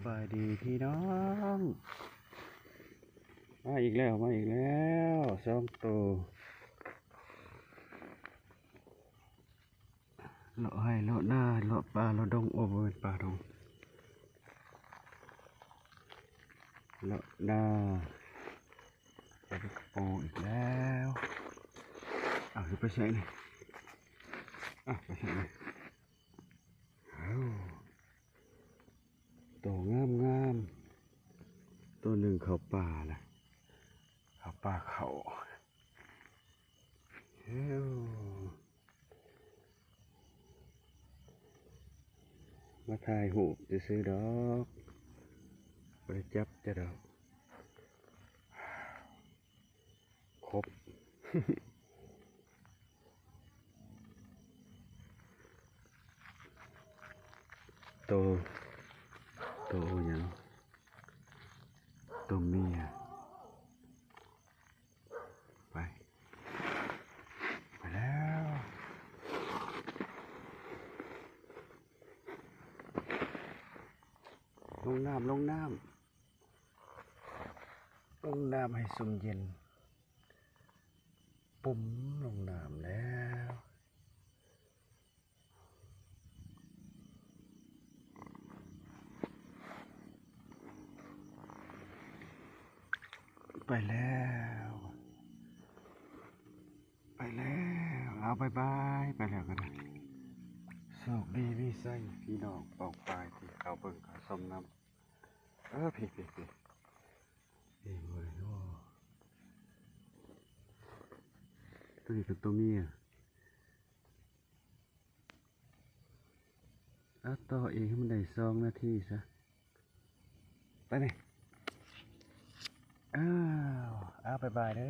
ສະບາຍດີພີ່ນ້ອງ ມາອີກແລ້ວ ມາອີກແລ້ວ ສອງໂຕ ເລາະໄຮ່ເລາະນາ ເລາະປ່າເລາະດົງ ໂອ້ ບໍ່ແມ່ນປ່າດົງ ເລາະນາ ເອົາໂປອີກແລ້ວ ເອົາ ຊິໄປໃສນີ້ ເອົາ ໄປໃສນີ້ ເອົາ ໂຕງາມໆ ໂຕໜຶ່ງເຂົ້າປ່າລະ ເຂົ້າປ່າເຂົ້າ ເອີ ມາຖ່າຍຮູບຊື່ໆດອກ ບໍ່ໄດ້ຈັບເຈົ້າດອກ ຄົບ ໂຕ ໂຕຫຍັງ ໂຕເມຍ ໄປ ໄປແລ້ວ ລົງນ້ຳ ລົງນ້ຳ ລົງນ້ຳໃຫ້ຊຸ່ມເຢັນ ປຸ້ມລົງນ້ຳແລ້ວ ໄປແລ້ວ ໄປແລ້ວ ເອົາ ບາຍບາຍ ໄປແລ້ວກໍໄດ້ ໂຊກດີມີໄຊ ພີ່ນ້ອງປ້ອງປາຍທີ່ເຂົ້າເບິ່ງເຂົ້າຊົມນຳ ເອີ ພີ້ໆໆ ເອີ ບໍ່ໄດ້ ໂອ້ ໂຕນີ້ເປັນໂຕເມຍ ເອົາ ຕໍ່ອີກໃຫ້ມັນໄດ້ສອງນາທີຊະ ໄປແມ່ ອ້າວ ອ້າວ ບາຍບາຍເດີ.